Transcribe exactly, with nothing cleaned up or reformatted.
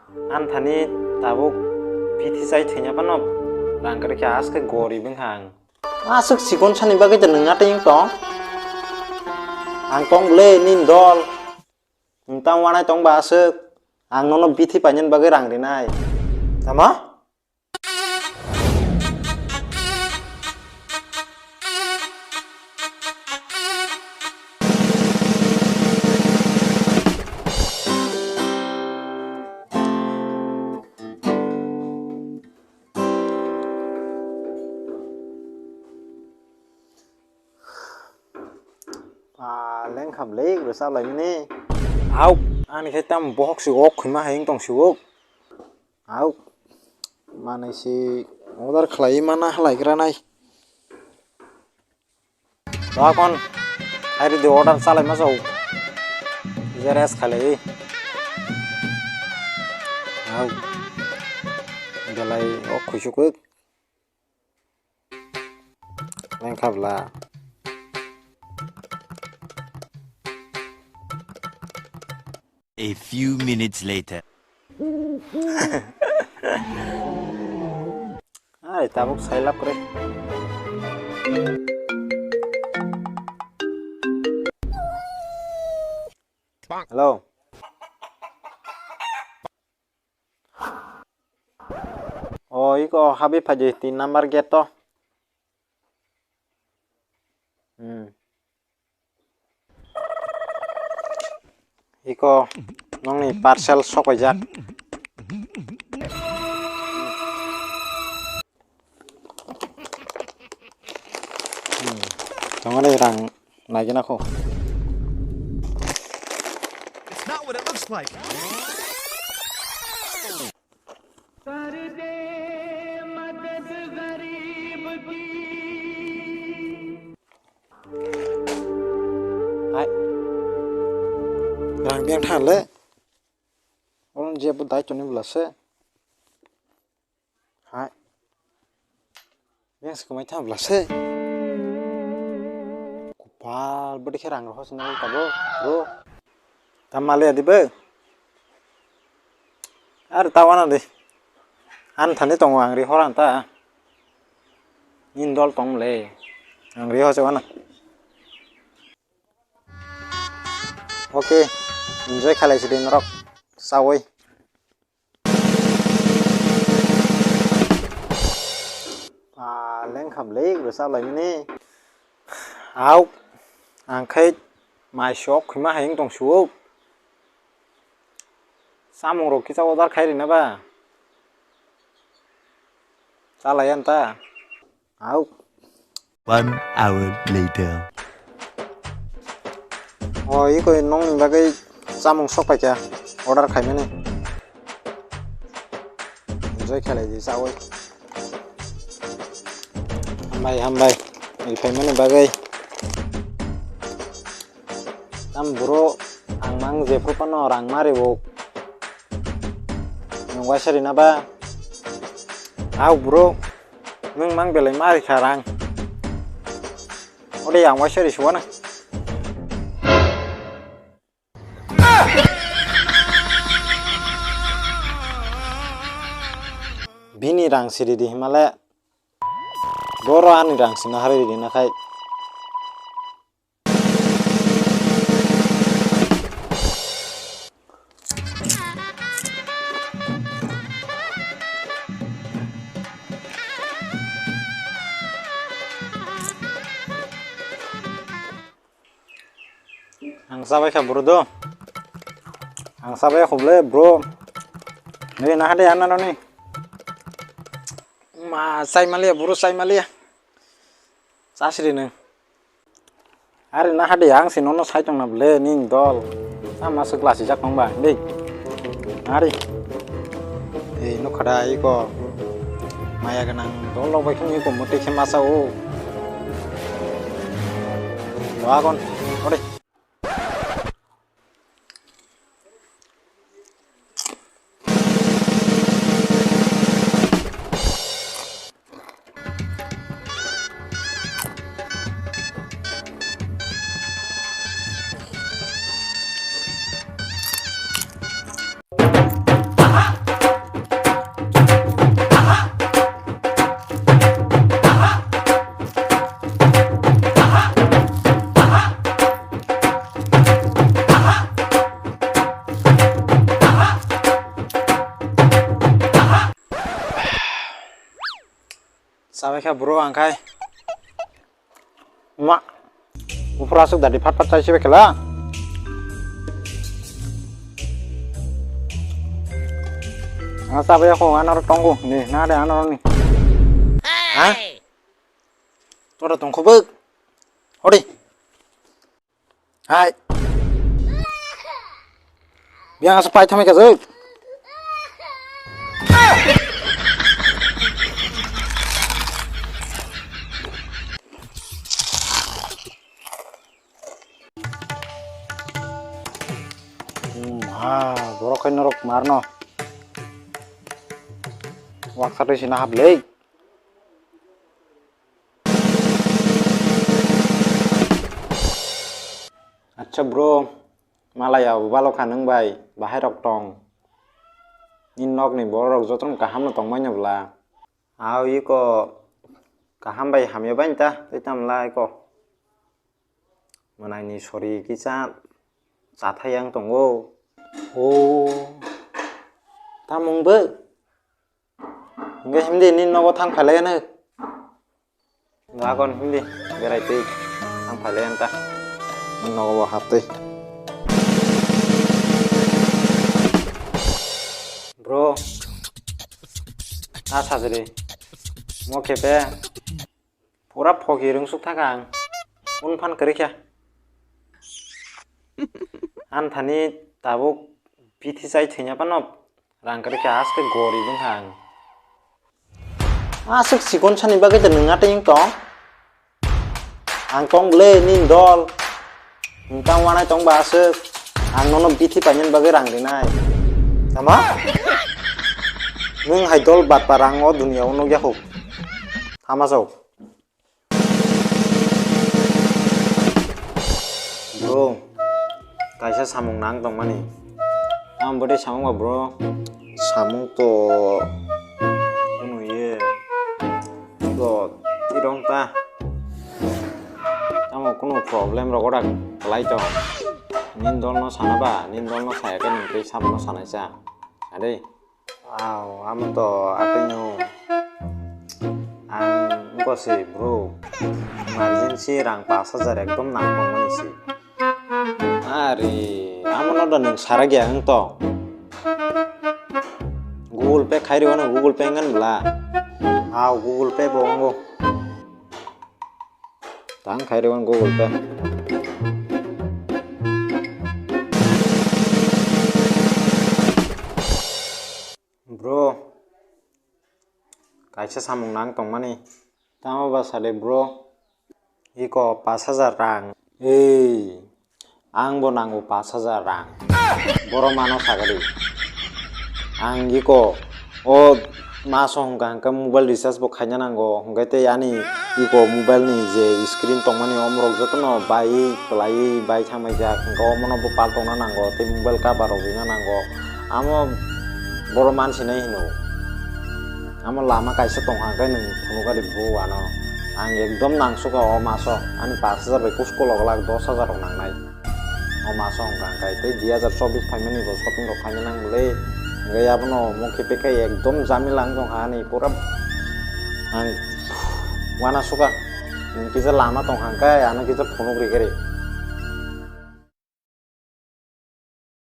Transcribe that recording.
Anthani tabuk bithi chai thwina phano rang kwrwi khe, aske gorib wngkha ang. Aswk sikon sani bagwi da nwng atwi wng tong? Ang tong bwle nini dol. Nwng tang wanai tong ba aswk? Ang nono bithi painani bagwi rang rinai. Tamo? Ah, lengkha bwle, bwsa laimani. Au, ani khe tam bohok si ok khima hai wng tong si ok. Au, manai si order khlai mana halai gra nai. Bakon, hai di order chalai ma chau. Jeres khalai. Au, belai ok khuisuk. Lengkha bwla. A few minutes later. Ai, tabuk sai lap kre. Hello. O, iko habi phaidi tin number gate to. Hmm. Iko nongni parcel sokoijak. Hmm. Tongani rang naigina kho. It's not what it looks like. Hai. Rang beng tha le. Oron je bo dai toni bla se. Hai. Beng se kumai tha bla se. Kupal bodi khe rang rohor sinai tabo, bro. Tam male adi be. Ar ta wana de. An thani tongo ang ri horan ta. Nin dol tong le. Ang ri ho se wana. Okay. Enjoy khalai sidi norok. Sawi. Ah, lengkha bwle, bwsa laimani. Au, ang khai mai sok khima hayung tong suo. Samung rok kisa order khai rina ba. Chalai an ta. Au. One hour later. O, iko nongni bagwi chamung sok paikha order khaimani. Enjoy khalai di chawi. Hambai, hambai. Ri phaimani bagwi. Tam bro, ang mang jephru phano rang ma ribuk. Nwng waisa rina ba? Au bro, nwng mang belai ma rikha rang. Ode ang waisa risuana. Bini rang siri di himale. Boro ani rang sina hari di nakhai. Ang sabai kha bro do. Ang sabai khuble bro. Nini nahade anaroni. Ma sai malia bro sai malia. Sasri nung. Ari na hade ang si nono sai tong na ble ning dol. Sama se glass jak tong ba dei. Ari. Ei no khada iko. Maya ganang dol lok bai khung iko mote khe masa o. Doagon. Ore. Chabai kha bro ang khai. Ma. Uphuru aswk dadi phat phat chai sibai khala. Ang chabai kho anoro tongo ni na de anoro ni. Ha? Tora tongkho bwk. Hodi. Hai. Biang asa pai thamai kajak. Hmm, ha, borok khai norok marno. Waksa twi sina hablei. Acha bro, malaya bwbalo kha nwng bai, bahai rok tong. Nini nokni borok rok jotono kaham no tongmani bwla. Aw iko kaham bai hamya bai ta, tei tamla iko. Mwnai ni sori kisa chathai yang tongo. O, tamung bo. Hingke himdi nini nogo thang phailai ano. Lagon himdi berai twi thang phailai ano ta. Nini nogo bo hap twi. Bro. Na sajri. Mo khepe. Pura phoki rwngsuk thaka ang. Un phan kwrwi kha. An thani tabuk bithi chai thwina phano rang kwrwi kha, aste gorib wngkha ang. Aswk sikon sani bagwi de nwng atwi wng tong? Ang tong bwle nini dol. Nwng tang wanai tong ba aswk. Ang nono bithi painani bagwi rang rinai. Tama? Nwng hai dol batpar ang o duniya o nukya kho. Tama chao. Bro, kaisa samung nang tongmani. Ang bwdai samung ba bro? Samung to kunu ye. To tirong ta. Tamo kunu problem rok odak lai to. Nini dol no sana ba, nini dol no saya khe nini tei sabo no sanai cha. Adei. Wow, amo to atwino. Ang wngkha se bro. Emergency rang pash hajar ekdom nang tongmani se. Ari, amo no da nwng sara gya wng to. Google Pay khai rw ano, Google Pay wngkha bwla. Aw, Google Pay bo wngo. Tang khai rw ano Google Pay. Bro, kaisa samung nang tongmani. Tamo ba sade bro? Iko pash hajar rang. Ei, ang bo nango pash hajar rang. Boro mano sagadi. Ang iko o maso hwnkha hwnkhe mobile recharge bo khaina nango. Hwnkhe tei ani iko mobile ni je screen tongmani omorok jotono bai kwlaiwi bai thangmai jak. Hwnkhe omono bo paltongna nango tei mobile cover rok rina nango. Amo boro mansinai hino. Amo lama kaisa tongkha hwnkhe nwng phunukgadi bro ano. Ang ekdom nangsukha o maso. Ani pash hajar bai kusko logolak dos hajar rok nangnai. O maso hwnkha hwnkhe tei dui hajar chobbish phaimani bo shopping rok khaina nang bwle. Hwnkhe abono mokhe pekhe ekdom jamila wng tongkha ani pura. Ang uanasukha. Nwng kisa lama tongkha hwnkhe ano kisa phunuk rikhe ri.